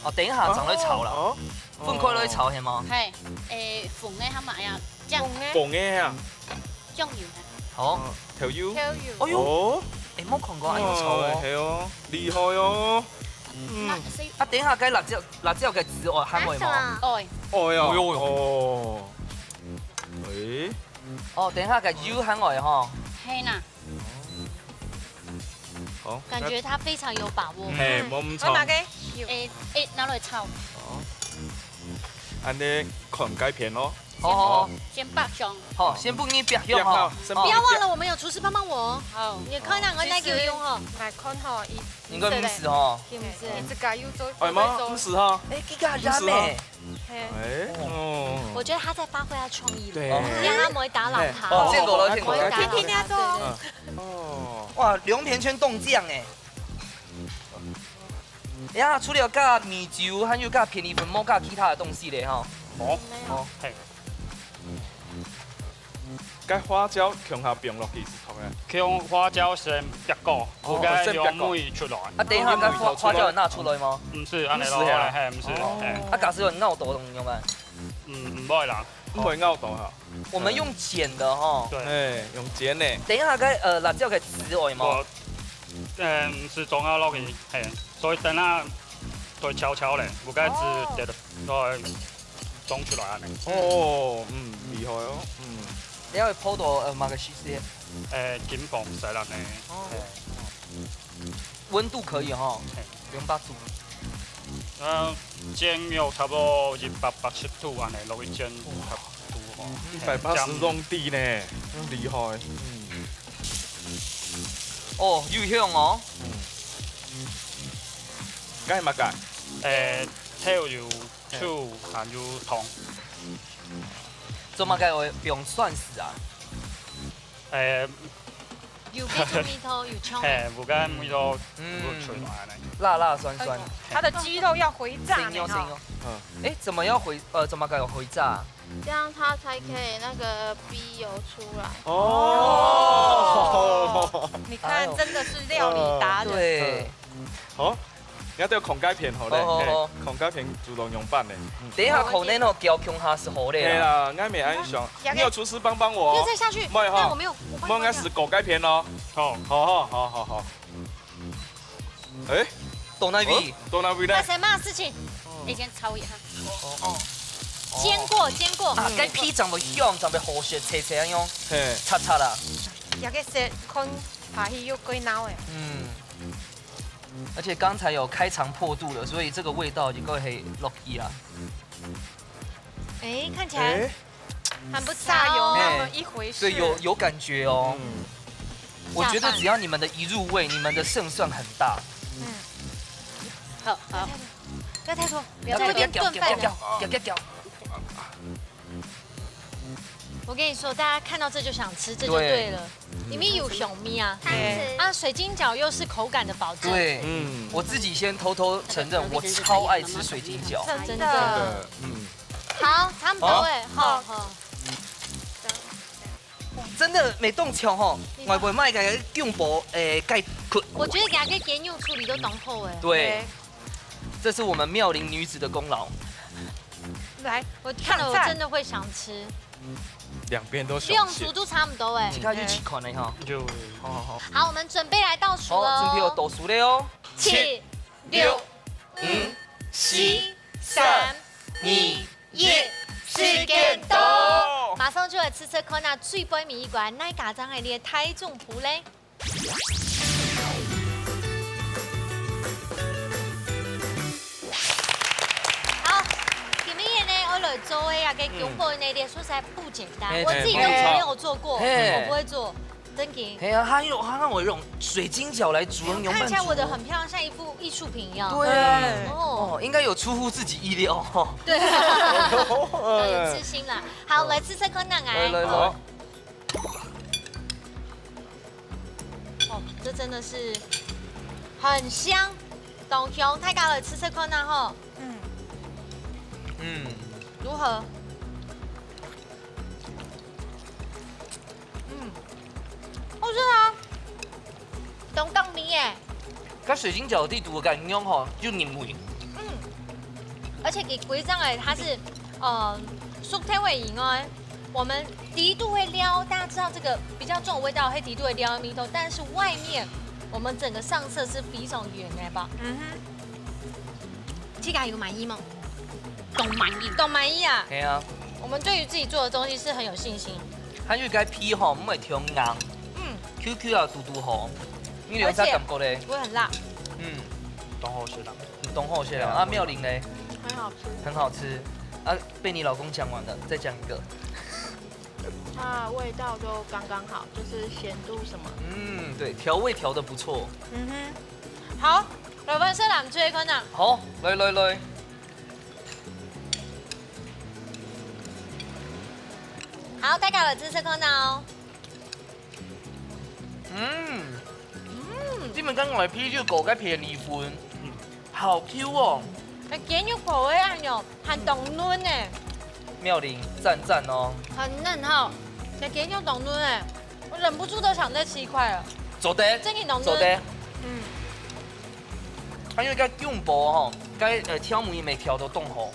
哦，等一下，长来炒了，哦，分开来炒系吗？嘿，哎，粉的他们哎呀，酱红哎，红的呀，酱油啊，好，哦，豆油，豆油。哦哟，哦，哎，没看过，哎，有炒哦。哦，系哦，厉害哦，嗯那所以啊，等一下，该辣椒辣椒个籽哦，还会吗？哦，哦呀，哦哟哦，哎，哦，等一下，个油还会哈。嘿呐，好，感觉他非常有把握。嘿，冇唔错我，拿给哎哎，拿来炒，安尼看该片咯，好好好，先爆香，好，先不你别用哈。先不不要忘了，我们有厨师帮帮我哦。好，你看那个那个用哦，来看吼，伊应该不是哈。是不是？一直加油做，哎妈，做唔使哈，哎，这个很美。嘿，哎，哦，我觉得他在发挥他创意了，对，让他不会打扰他。哦，见过了，哎见过了。不会打扰他。天天做对对对哦，哇，两片全冻酱哎。哎呀，除了加米酒，还有加片里粉，没加其他的东西嘞哈。哦，哦，嘿，该花椒共下放落去是同个，用花椒先煏过，哦有个先煏过香味出来。啊，等一下，该花花椒有拿出来吗？毋是，安尼咯，毋是啊嘿，毋是，哦嘿，啊，假使有咬到，用咩办？嗯，毋会啦。毋会咬到哈，我们用剪的哈。对，哎，用剪的，等一下，该呃辣椒个籽会吗？我，嗯，是中药落去，嘿，所以等下对悄悄咧，有个籽得对种出来安尼。哦，嗯，厉害哦，嗯，等一下会泡到呃，么个时间？诶，金黄色安尼。哦嘿，温度可以哈，嘿。不用八度。嗯，煎要差不多一百八十度安尼落去煎，差不多吼。一百八十度呢，真厉害，嗯，哦，有香哦。该么个？诶，豆油、醋还有糖。做么个会用蒜丝啊？诶，有配做米汤，有冲。嘿，有个味道嗯有出来安尼。辣辣酸酸。它的鸡肉要回炸呢哈。声音哦，声音哦。哎，怎么要回呃，怎么个有回炸？这样它才可以那个逼油出来。哦，你看，真的是料理达人。对，好，你要对空该片好嘞，好好好嘿空该片主动用饭嘞，等一下可能哦，交共下是好嘞啦。对啦，俺没安想，你有厨师帮帮我哦，又再下去，没有哈那我没有，我帮你关掉。我应该是狗该片咯，好，好好好好好，哎，懂那味。到哪位呢？发生什么事情？你先炒一下，哦，煎过，煎过。啊，该皮长得香，长得好食，脆脆那样，嘿，脆脆啦。也个是看下去又过脑哎。嗯，而且刚才有开肠破肚了，所以这个味道就够黑落去啊。哎，看起来哎，还不差哦。有那么一回事。对，有有感觉哦。我觉得只要你们的一入味，你们的胜算很大。好好，不要太多，不要太多。这会变炖饭的。我跟你说，大家看到这就想吃，这就对了。里面有小米啊，汤匙。啊，水晶饺又是口感的保证。对，嗯，我自己先偷偷承认，我超爱吃水晶饺。真的。的，嗯。好，差不多哎，好好。真的没动巧吼，外背卖个用薄诶盖骨。我觉得给它给给用处理都懂后哎。对，这是我们妙龄女子的功劳。来，我看了我真的会想吃。两边都用熟度差不多哎。你看一起款的哈，就好好好。好，我们准备来倒数哦，准备要哦。倒数了哦。七、六、五、四、三、二、一，时间到。马上就来吃吃看啊，最背尾一关，哪家长系列个大众谱嘞？好，今日呢，我来做个个宫保个系列，说实在不简单，我自己都没有做过，我不会做。真的。哎呀，他有他让我用水晶饺来煮牛看起来我的很漂亮，像一幅艺术品一样。对啊，哦，应该有出乎自己意料哈。对，有自信啦。好，来吃吃看啊，来来来。哦，这真的是很香，当香，大家来吃吃看啊吼。嗯，嗯，如何？嗯，好吃啊，当当味耶。跟水晶饺底肚个感觉吼，就入味。嗯，而且佢歸張个，它是呃熟透个以外，我们底肚个料，大家知道这个比较重的味道，係底肚个料个味道，但是外面我们整个上色是非常圓的吧？嗯哼，自家有满意吗？当满意。当满意啊！系啊，我们对于自己做的东西是很有信心。还有个皮吼，毋会忒硬，嗯，QQ啊，嘟嘟好，你有啥感觉嘞？不会很辣。嗯，当好食啦。当好食啊。啊，妙龄嘞，很好吃。很好吃。啊，被你老公讲完了，再讲一个。它味道都刚刚好，就是咸度什么。嗯，对，调味调的不错。嗯哼，好，来，我们先来吃一看啊。好，来来来。好，大家来吃吃看哦。嗯，嗯，你们刚刚的皮就狗该便宜分，好 Q 哦。哎，咸肉口味啊，有，还当嫩呢。妙龄赞赞哦。很嫩哈，这咸肉当嫩哎，我忍不住都想再吃一块了。做得，真的当嫩。做得。嗯，它因为该用薄吼，该呃调味没调到冻好。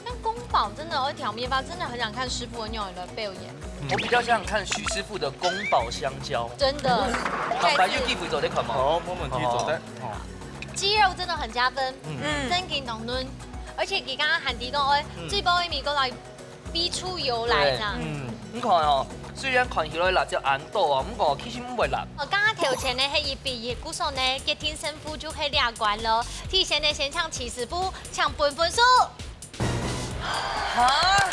但宫保真的，我调面包真的很想看师傅的料理的表演。我比较想看徐师傅的宫保香蕉，真的，坦白又地府做得看吗？好，我们去做得。哦，鸡肉真的很加分，嗯嗯，真的当嫩，而且你刚刚喊提供，哎，最包一米过来逼出油来这样。嗯，你看哦，虽然看起来辣椒恁多啊，不过其实不会辣。哦，刚刚头前呢，黑一比一，故所呢，决定胜负就黑两关咯。提前呢，先请徐师傅抢分分数。哈？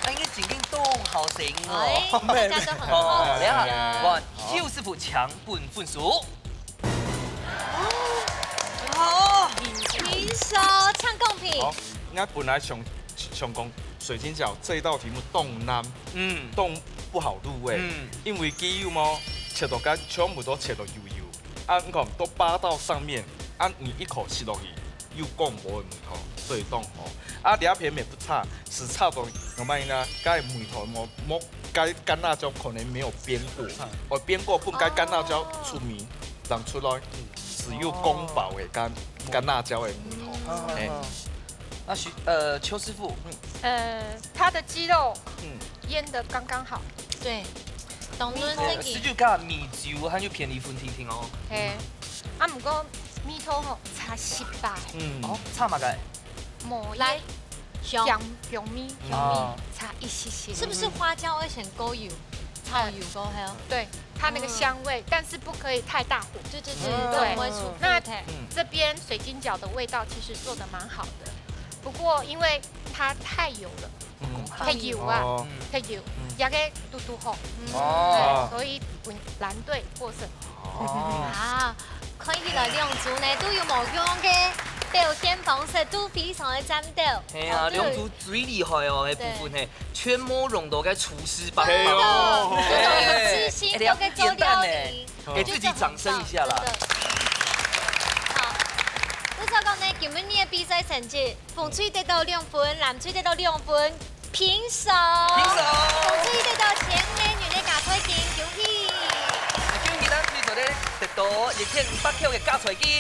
哎，你今天都好神哎，哦。大家都很好哦，奇等一下，啊。哇，邱师傅抢分分数。哦，平手，抢公平。好，人家本来想想讲水晶饺这一道题目冻难，嗯，冻不好入味，嗯因为鸡肉嘛，切到干全部都切到幼幼，啊，你看都扒到上面，啊，你一口吃落去，又讲无味道，所以冻好。啊，第二片也不差，是差到我们呢，该味道么，么，该干辣椒可能没有煸过，哦，煸过分该干辣椒出味，让出来是有宫保的干干辣椒的味道，哎。那徐呃邱师傅，嗯，呃，它的鸡肉嗯腌的刚刚好，对，当然呃这个十九个米酒，它就便宜分听听哦。嘿，啊，不过米头吼差十八，嗯，哦，差嘛个，某来，熊香香米哦，差一些些，是不是花椒会先勾油，炒油勾还有？对，它那个香味，但是不可以太大火。对对对，嗯对，我也出那太。这边水晶饺的味道其实做的蛮好的，不过因为它太油了，嗯，較幼啊，哦。較幼，嗯。這个嘟嘟好。哦。對，所以分藍隊獲勝。哦。啊，看起來兩組呢都有無共个表現方式，都非常个戰鬥。係啊，哦，對。兩組最厲害哦，个部分嘿，全部用到个廚師幫忙。係哦。真的，有自信，哎，都可以做料理。簡單呢。 給自己掌聲一下啦。真的。好，不錯講呢，今晡日个比賽成績，紅隊得到兩分，藍隊得到兩分，平手。平手。紅隊得到千元个加菜金，恭喜！恭喜藍隊做得得到一千五百塊个加菜金。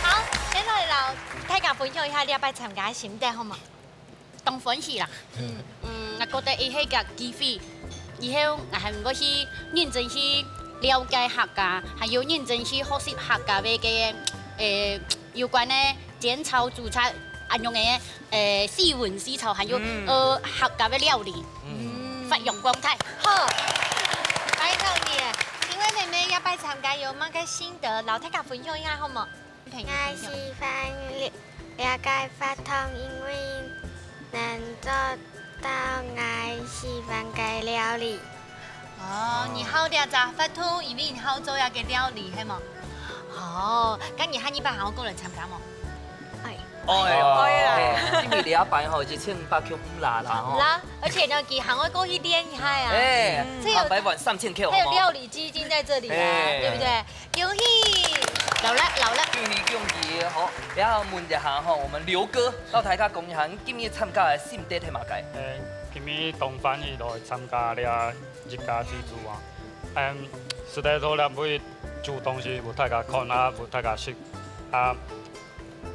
好，先來摎大家分享一下這擺參加个心得，好嗎？ 當歡喜啦。嗯，𠊎覺得這係个機會，以後𠊎還會去認真去了解客家，還有認真去學習客家个个，呃，有關个煎炒煮炸，恁樣个，呃，四炆四炒，還有，嗯。呃，客家个料理，嗯。發揚光大。好，拜託你，因為妹妹這擺參加有麼个心得，摎大家分享一下好無？ 𠊎喜歡這，這个活動，因為能做到𠊎喜歡个料理。哦，你好這隻活動，因為你好做這个料理，係無？哦，該你下二擺還愛過來參加無？哎。哎喲，哎呀。哎，因為這擺吼，一千五百塊毋罅啦吼。啦，而且呢，佢還愛過去練一下啊。哎，嗯。這有，下擺換三千塊好無？還有料理基金在這裡啊，哎。對不對？ 恭喜！勞力，勞力。恭喜，恭喜！好，這下問一下吼，我們劉哥，摎大家講一下，你今日參加个心得係麼个？誒，今日當歡喜來參加這一家之煮啊。嗯，實在做了會煮東西，分大家看啊，分大家食啊，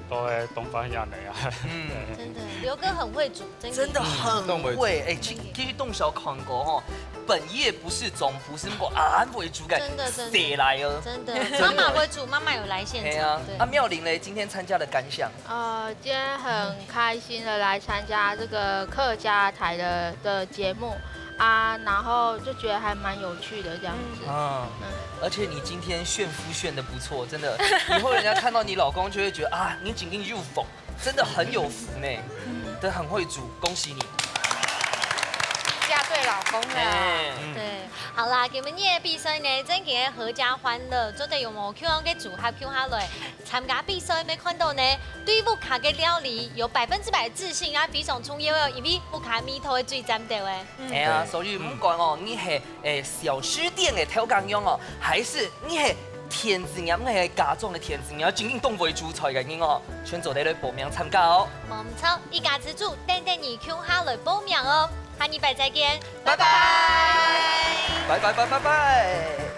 都會當歡喜恁樣啊。嗯。真的，劉哥很會煮。 真的很會，嗯，當會煮。哎，其，其實當少看過吼，本業不是總廚師，毋過恁會煮个，真的，真的。誰來哦？真的，媽媽會煮，媽媽有來現場，係啊，對。啊，妙玲嘞，今天參加的感想？呃，今天很開心的來參加這個客家台的，的節目啊，然後就覺得還蠻有趣的這樣子。嗯。嗯。而且你今天炫富炫得不錯，真的，以後人家看到你老公就會覺得啊，你真經有福。 真的很有福呢，嗯。都很會煮，恭喜你。嫁對老公了。哎。對，好啦，今晡日个比賽呢，正經个合家歡樂，做得有無共樣个組合共下來參加比賽，有看到呢，對屋下个料理有百分之百自信啊，非常重要哦，因為屋下味道係最讚个誒。嗯。哎呀，對。所以毋管哦，你係，哎，小吃店个頭家娘哦，還是你係 田子娘，𠊎係家長个田子娘，真經當會煮菜个人哦，全做得來報名參加哦。無毋著，一家之煮，等等你共下來報名哦。下禮拜再見，拜拜。拜拜。拜拜，拜拜，拜拜。